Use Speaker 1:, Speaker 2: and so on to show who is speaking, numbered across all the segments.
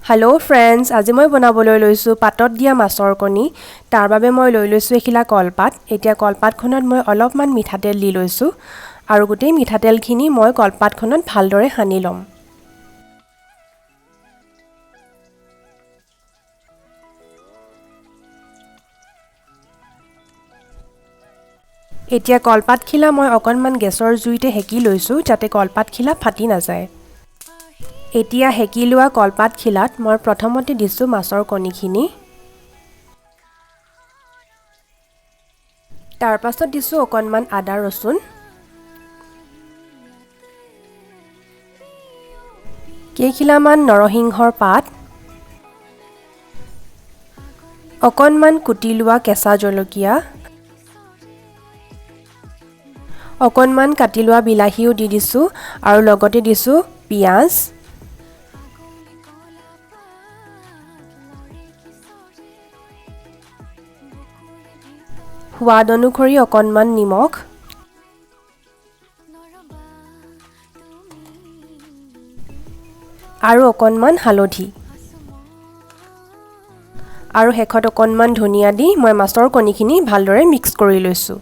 Speaker 1: Hello' friends, আজি মই বনাবলৈ লৈছোঁ পাতত দিয়া মাছৰ কণী। তাৰ বাবে মই লৈ লৈছোঁ এখিলা কলপাত। এতিয়া কলপাতখনত মই অলপমান মিঠাতেল দি লৈছোঁ আৰু গোটেই মিঠাতেলখিনি মই কলপাতখনত ভালদৰে সানি ল'ম। এতিয়া কলপাতখিলা মই অকণমান গেছৰ জুইতে সেকি লৈছোঁ যাতে কলপাতখিলা ফাটি নাযায়। এতিয়া সেকি লোৱা কলপাতখিলাত মই প্ৰথমতে দিছোঁ মাছৰ কণীখিনি, তাৰ পাছত দিছোঁ অকণমান আদা ৰচুন, কেইখিলামান নৰসিংহৰ পাত, অকণমান কুটি লোৱা কেঁচা জলকীয়া, অকণমান কাটি লোৱা বিলাহীও দি দিছোঁ আৰু লগতে দিছোঁ পিঁয়াজ। সোৱাদ অনুসৰি অকণমান নিমখ, আৰু অকণমান হালধি, আৰু শেষত অকণমান ধনিয়া দি মই মাছৰ কণীখিনি ভালদৰে মিক্স কৰি লৈছোঁ।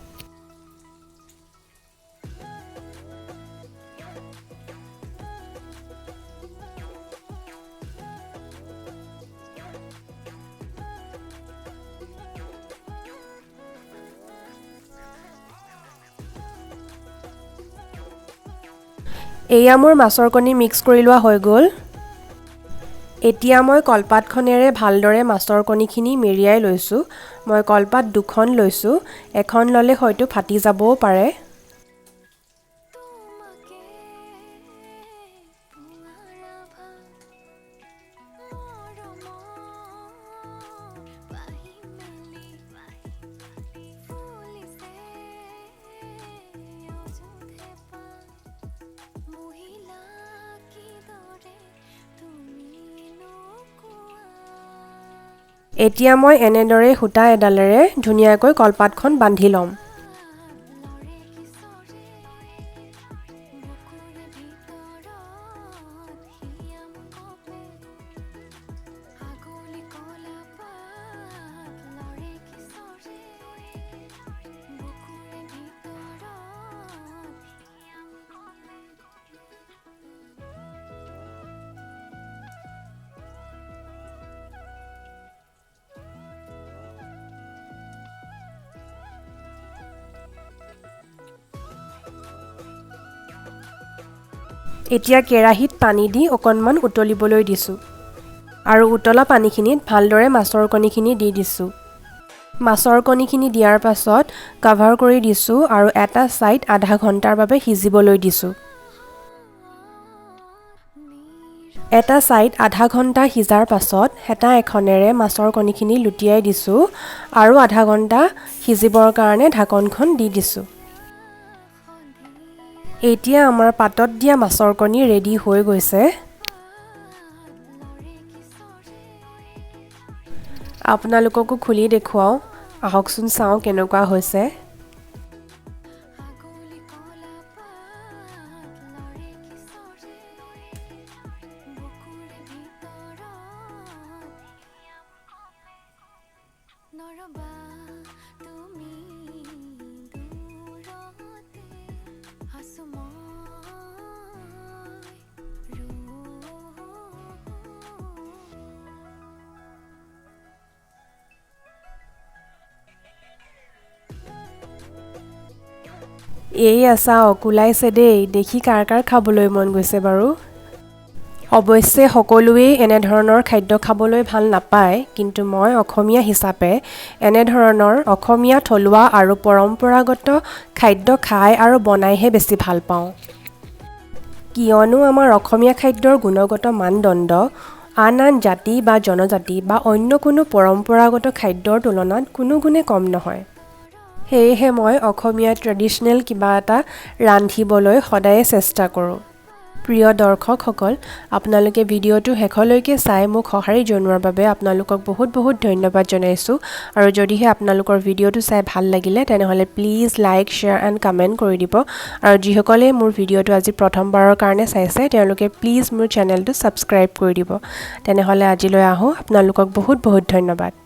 Speaker 1: এয়া মোৰ মাছৰ কণী মিক্স কৰি লোৱা হৈ গ'ল। এতিয়া মই কলপাতখনেৰে ভালদৰে মাছৰ কণীখিনি মেৰিয়াই লৈছোঁ। মই কলপাত দুখন লৈছোঁ, এখন ল'লে হয়তো ফাটি যাবও পাৰে। এতিয়া মই এনেদৰে সূতা এডালেৰে ধুনীয়াকৈ কলপাতখন বান্ধি ল'ম। এতিয়া কেৰাহীত পানী দি অকণমান উতলিবলৈ দিছোঁ আৰু উতলা পানীখিনিত ভালদৰে মাছৰ কণীখিনি দি দিছোঁ। মাছৰ কণীখিনি দিয়াৰ পাছত কাভাৰ কৰি দিছোঁ আৰু এটা ছাইড আধা ঘণ্টাৰ বাবে সিজিবলৈ দিছোঁ। এটা ছাইড আধা ঘণ্টা সিজাৰ পাছত হেতা এখনেৰে মাছৰ কণীখিনি লুটিয়াই দিছোঁ আৰু আধা ঘণ্টা সিজিবৰ কাৰণে ঢাকনখন দি দিছোঁ। এতিয়া আমাৰ পাতত দিয়া মাছৰ কণী ৰেডি হৈ গৈছে। আপোনালোককো খুলি দেখুৱাওঁ, আহকচোন চাওঁ কেনেকুৱা হৈছে। এইয়া চাওক ওলাইছে দেই, দেখি কাৰ কাৰ খাবলৈ মন গৈছে বাৰু। অৱশ্যে সকলোৱেই এনেধৰণৰ খাদ্য খাবলৈ ভাল নাপায়, কিন্তু মই অসমীয়া হিচাপে এনেধৰণৰ অসমীয়া থলুৱা আৰু পৰম্পৰাগত খাদ্য খাই আৰু বনাইহে বেছি ভাল পাওঁ। কিয়নো আমাৰ অসমীয়া খাদ্যৰ গুণগত মানদণ্ড আন আন জাতি বা জনজাতি বা অন্য কোনো পৰম্পৰাগত খাদ্যৰ তুলনাত কোনো গুণে কম নহয়। সেয়েহে মই অসমীয়া ট্ৰেডিশ্যনেল কিবা এটা ৰান্ধিবলৈ সদায়ে চেষ্টা কৰোঁ। প্ৰিয় দৰ্শকসকল, আপোনালোকে ভিডিঅ'টো শেষলৈকে চাই মোক সঁহাৰি জনোৱাৰ বাবে আপোনালোকক বহুত বহুত ধন্যবাদ জনাইছোঁ। আৰু যদিহে আপোনালোকৰ ভিডিঅ'টো চাই ভাল লাগিলে, তেনেহ'লে please like, share and comment কৰি দিব। আৰু যিসকলে মোৰ ভিডিঅ'টো আজি প্ৰথমবাৰৰ কাৰণে চাইছে, তেওঁলোকে প্লিজ মোৰ চেনেলটো ছাবস্ক্ৰাইব কৰি দিব। তেনেহ'লে আজিলৈ আহোঁ। আপোনালোকক বহুত বহুত ধন্যবাদ।